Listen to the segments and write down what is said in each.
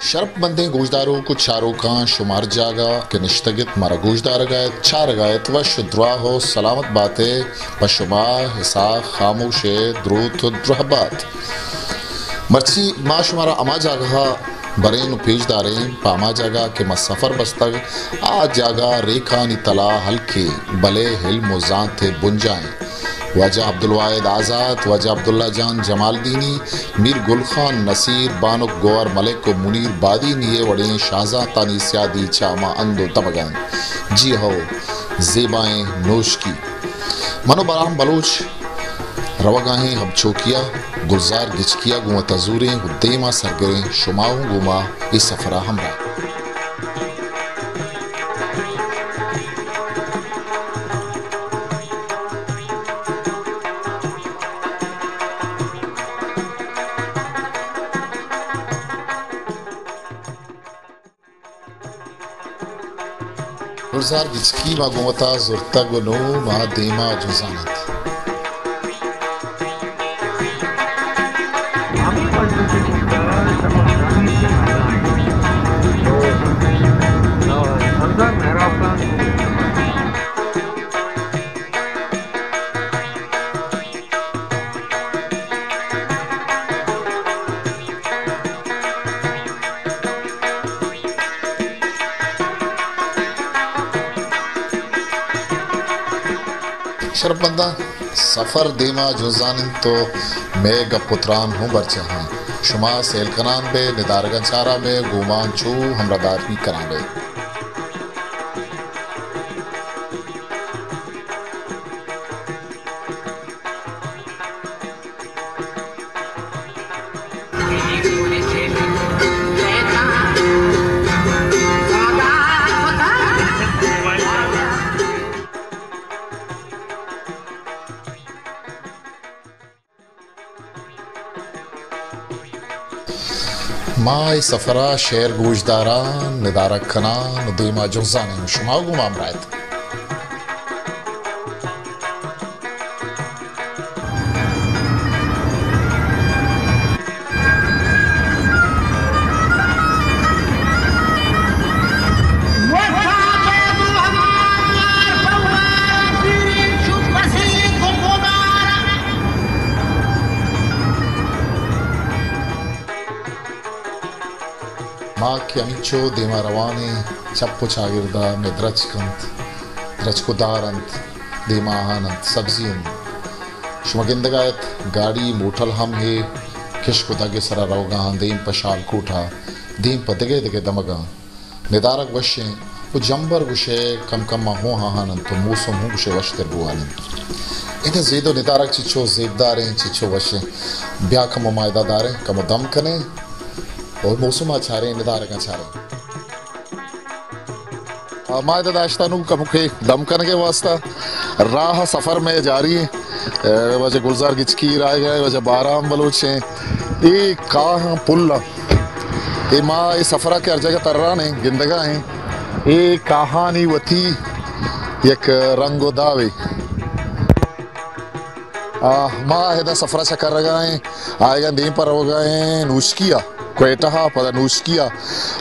شرپمندیں گوشداروک ءُ چاروکاں، شما ہر جاگہ کہ نشتگ ات، مارا گوشدارگ ءَ ات، چارگ ءَ ات، وش ءُ دراہ ءُ سلامت بات ئے۔ پہ شما اسحاق خاموش ءِ دروت ءُ درہبات۔ مرچی ما شمارا ہما جاگہ ءَ بریں ءُ پیش داریں، پہ ہما جاگہ کہ ما سفر بستگ، آ جاگہ ریکانی تلا ہلکے، بلے علم ءُ زانت ءِ بنجاہیں۔ واجہ عبدالواحد آزات، واجہ عبداللہ جان جمالدینی، میر گل خان نصیر، بانک گوہر ملک ءُ منیر بادینی ءِ وڑیں شاہزانتانی سیادی چہ ہما ہند ءُ دمگ ءَ انت۔ جی ہو، زیبائیں نوشکی۔ من ءُ براہم بلوچ روگ ءَ ایں ہب چوکی ءَ، گلزار گچکی ءَ گوں وتا زوریں ءُ دیم ءَ سرگریں، شما اوں گوں ما اے سفر ءَ ہمراہ۔ گلزار گچکی ما گوں وتا زرتگ ءُ نوں ما دیم ءَ جنزان اَنت۔ شرپمنداں، سفر دیم ءَ جنزان اِنت ءُ مئے گپ ءُ تران ہوں برجاہ اَنت۔ شما سیل کنان بئے، ندارگاں چاران بئے، گوں ما انچو ہمراہداری کنان بئے۔ ما اے سفر ءَ شعر گوشداراں، ندارگ کناں ءُ دیم ءَ جنزان ایں۔ شما گوں ما ہمراہ ات۔ ما کہ ہمینچو دیما روان ایں، چپ ءُ چاگرد ءَ مئے درچک اَنت، درچک ءُ دار اَنت، دیما آہان اَنت، سبزی اَنت۔ شما گندگ ءَ ات، گاڑی، موٹل ہم ہے کشک ءُ دگ ءِ سرا روگا اَنت، دیم پہ شالکوٹ ءَ، دیم پہ دگہ دگہ دمگاں۔ ندارگ وش ایں ءُ جمبر گوشئے کم کم ءَ ہوں آہان اَنت ءُ موسم ہوں گوشئے وشتر بوان اِنت۔ ادا زید ءُ ندارگ چچو زیبدار ایں، چچو وش ایں۔ بیا کمو ما ادا داریں، کمو دم کنیں ءُ موسم ءَ چاریں، ندارگاں چاریں۔ آ، ما ادا داشتہ نوں کمکے دم کنگ ءِ واسطہ۔ راہ سفر مئے جاری ایں۔ اے، واجہ گلزار گچکی راہ ءَ، واجہ بارام بلوچ ایں۔ اے کاہاں پل اَنت۔ اے ما اے سفر ءَ کہ ہر جاگہ تران ایں، گندگا ایں، اے کاہانی وتی یک رنگ ءُ دابے۔ آ، ما ادا سفر ءَ چکرگا ایں، آیگا دیم پہ روگا ایں نوشکی ءَ، کوئٹہ ءَ پدا نوشکی ءَ۔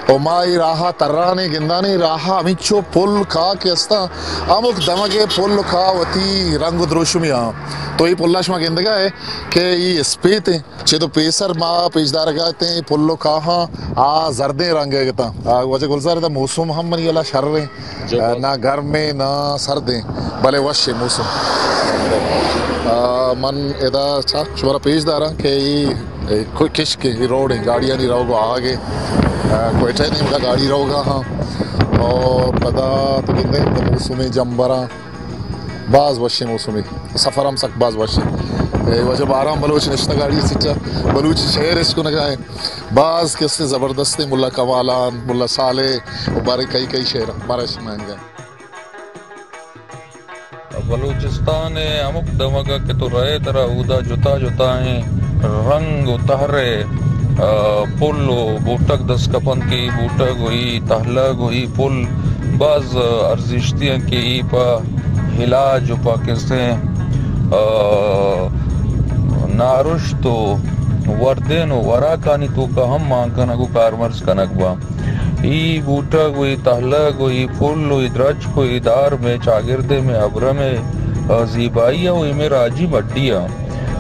ءُ ما اے راہ ءَ تران ایں، گندان ایں راہ ءَ ہمینچو پل کاہ کہ استاں، ہمک دمگے پل کاہ وتی رنگ ءُ دروشمے آں۔ تو اے پل ءَ شما گندگا اے کہ اے اسپیت ایں۔ چد ءُ پیسر ما پیش دارگا اتیں پل ءُ کاہاں آ زردیں رنگ ءَ اتاں۔ آ، واجہ گلزار، ادا موسم ہم منی ہیالا شر ایں۔ آ، نہ گرم ایں، نہ سرد ایں، بلے وش ایں موسم۔ آ، من ادا چا شمارا پیش داراں کہ اے، اے کوئی کشک ایں، اے روڈ ایں، گاڑیانی روگ ءُ آہگ ایں۔ آ، کوئٹہ ءِ نیمگا گاڑی روگا ہاں۔ اور پدا تو گندے تو موسم جمبراں۔ باز وشیں موسمے، سفر ہم سک باز وشیں۔ اے واجہ بارام بلوچ نشتہ گاڑی سیٹا، بلوچی شعر اش کنگا ایں۔ باز کسے زبردستیں، ملا کمالان، ملا صالح ءُ باریں کئی کئی شعر مارا شنائینگا ایں۔ بلوچستان ءِ ہمک دمگ ءَ کہ تو رئے، ترا اودا جتا جتائیں رنگ ءُ تہر ءِ آ، پل و بوٹگ دست کپنت کہ اے بوٹگ و اے تہلگ و اے پل باز ارزشتی انت کہ اے پہ ہلاج و پہ کسیں، آ، نارشت و وردین و وراکانی توکا ہم مان کنگ و کارمرز کنگ باں۔ اے بوٹگ و اے تہلگ و اے پل و اے درچک و اے دار مئے چاگرد ء، مئے ہبرم ء، آ، زیبائی ء و اے مئے راجی مڈی ء۔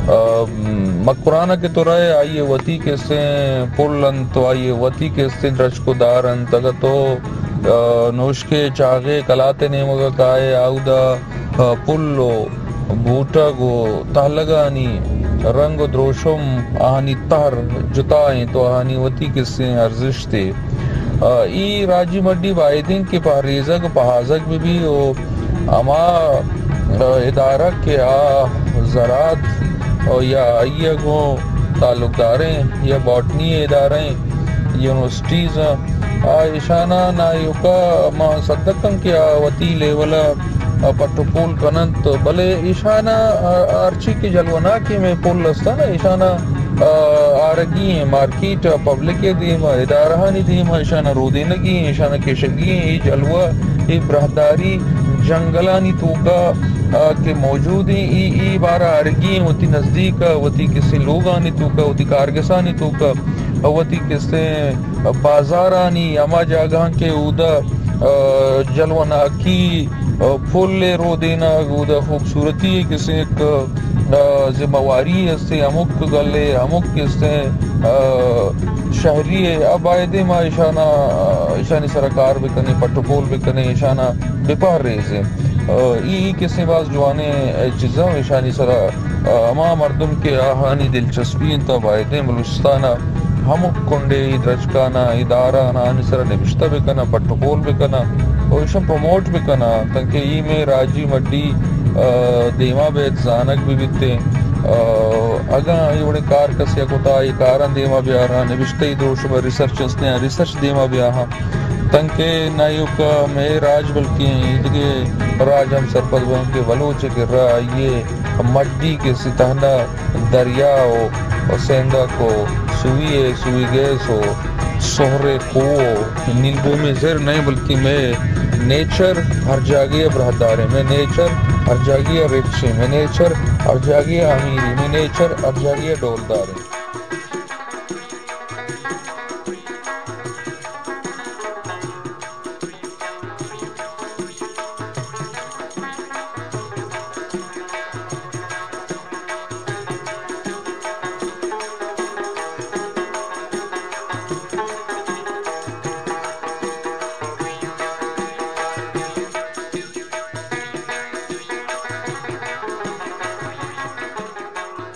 آ، مکران ء کہ تو رئے، آئی ء وتی کسیں پل انت و آئی ء وتی کسیں درچک و دار انت۔ اگاں تو، آ، نوشکے چاغے کلات ء نیمگ ء کائے، آودا، آ، پل و بوٹگ و تہلگانی رنگ و دروشم، آہانی تہر جتا انت و آہانی وتی کسیں ارزشتے۔ آ، اے راجی مڈی بائدیں کہ پہریزگ و پہازگ بہ بی و ہما، آ، ادارہ کہ آ زراعت و یا آئی ء گوں تعلقداریں یا باٹنی ادارہ ایں، یونیورسٹیز ایں، آ، ایشاناں نا ایوکا ما صدق ایں کہ آ وتی لیول ء پٹ و پول کن انت، بلے ایشاناں، آ، ہرچی کہ جلوناکیں مئے پل است انت، ایشاناں، آ، آرگی ایں، مارکیٹ ء، پبلک ء دیم ء، ادارہانی دیم ء ایشاناں رودینگی ایں، ایشاناں کشگی ایں۔ اے جلوہ، اے براہداری جنگلانی توکا، آ، کہ موجود ایں، اے، اے بارہ آرگی ایں وتی نزدیک ء، وتی کسیں لوگانی توکا، وتی کارگسانی توکا، وتی کسیں بازارانی ہما جاگہاں کہ اودا، آ، جلوناکی، آ، پل ء رودینگ، اودا خوبصورتی ء کسیں یک، آ، ذمہ واری است، ہمک گلے، ہمک کسیں، آ، شہری ء بایدیں ما ایشانا، آ، ایشانی سرا کار بکنیں، پٹ و پول بکنیں، ایشانا بپہریزیں۔ آ، ای، ای کسیں باز جوانیں چیزاں ایشانی سرا، آ، ہما مردم کہ آہانی دلچسپی انت، بایدیں بلوچستان ء ہمک کنڈے ای درچکانا، ادارہانا آنی سرا نبشتہ بکناں، پٹ و پول بکناں و ایشاں پروموٹ بکناں، تنکہ ای مئے راجی مڈی، آ، دیما بیت، زانگ بہ بیتیں۔ آ، اگاں ای وڑیں کار کسے ء کتا، ای کاراں دیما بیاراں، نبشتہ ای دروشم ء ریسرچ استیں، ریسرچ دیما بیاہاں۔ تنکہ نایوکا مئے راج بلکیں ایدگہ راج ہم سرپد بنت کہ بلوچ ء کرا آئی ء مڈی کہ سی تہنا دریا و، و سیندک و سوئی ء، سوئی گیس و سہر ء کوہ و نیلگومیں زر نئیں، بلکیں مئے نیچر ہر جاگہ ء براہداریں، مئے نیچر ہر جاگہ ء رچیں، مئے نیچر ہر جاگہ ء امیریں، مئے نیچر ہر جاگہ ء ڈولداریں۔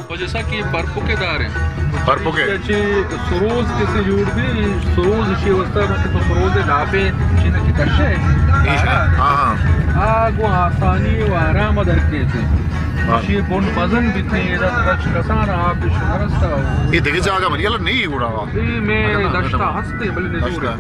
و جیسا کہ پرپکے داریں۔ پرپکے۔ چی سروز کسے جوڑ بی، سروز شی واسطہ کہ تو سروز لاپے چینا کی کشے۔ ہاں، ہاں۔ آ گو آسانی و آرام در کیتے۔ ہاں۔ شی بن مزن بیتے، ادا درچ کسان آپ شمرستا ہو۔ یہ دیگه جاگہ منی یلا نہیں اڑا۔ یہ میں دشتا ہستے، بلے نزور۔ دشتا۔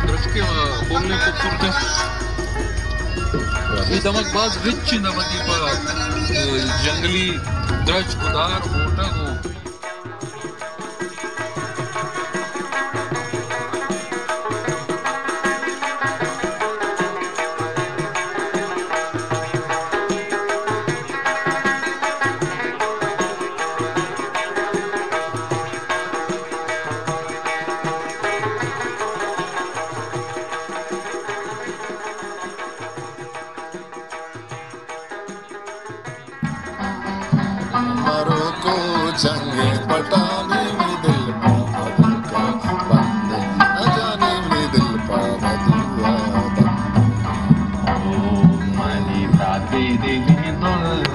درچکے و خوبیں خوبصورت ایں۔ اے دمگ باز رچ ایں، دمگی پہ، اے، جنگلی درچک و دار، بوٹگ و مروکو جنگ پٹانی دل پا دل کا بند، نہ جانی می دل پا دعا بند۔ او منی برات دل دل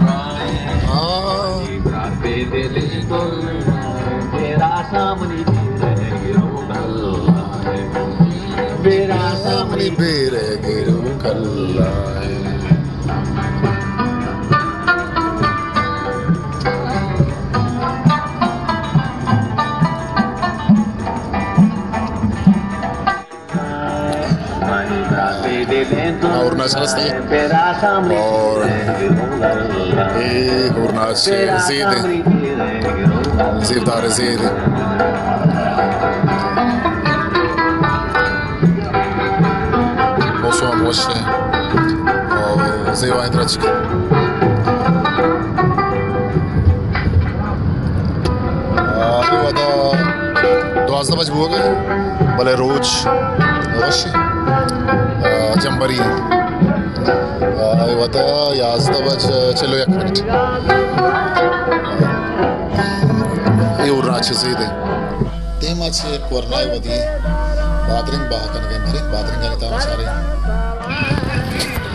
رائے، ہاں۔ منی برات دل دل رائے، تیرا سامنے بیرے گرو کلا ہے، تیرا سامنے بیرے گرو کلا ہے۔ ہورناچ رستے اور اے ہورناچ زید ہے، زیردار زید ہے۔ موسم ہم وش ہے اور زیبائیں درچک۔ آ، اے وھدا دوازدہ بج بوگ ءَ، بلے روچ وش، آ، جمبری۔ آ، اے وھدا یازدہ بج چل و یک منٹ۔ اے ہورناچ زید انت۔ دیما چہ ورنائے وھدی بادرنگ بہا کنگ ءَ، مریں بادرنگانی تہا چاریں۔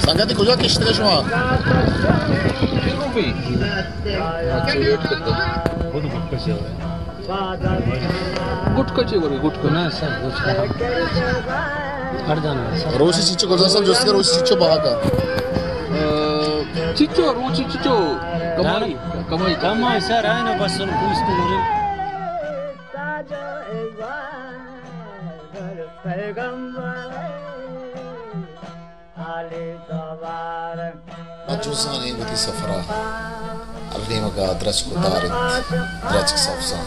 سنگتی، کجا کشتگ شما؟ گٹکا چے وری؟ گٹکا نہ سر، گٹکا۔ ہر جانا سر۔ روچی چچو گلزار صاحب جست کہ روچی چچو بہا کا؟ چچو، روچی چچو کمائی، کمائی۔ کمائی سر، آئے نا بس ان پوچھتے ہیں۔ پیغمبر۔ من جزانے وتی سفرا ہر نیمگا درچک و دار انت، درچک سبزاں۔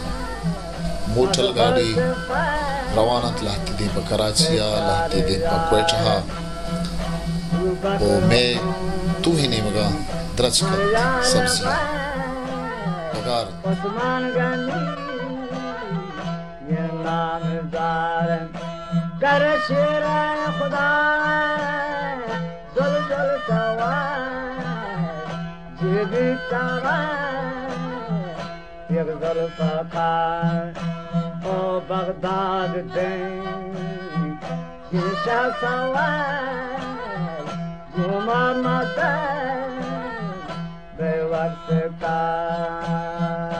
موٹل گاڑی روان انت لہتے دیم پہ کراچی ءَ، لہتے دیم پہ کوئٹہ ءَ۔ و مئے توہیں نیمگا درچک انت، سبزی انت، پگار انت۔ یہ نام دار گر شیر خدا، زل زل سوار، جی بی تارا، یک زل پکار، او بغداد دیں، یہ شاہ سوار، گما مدن، بے وقت کا۔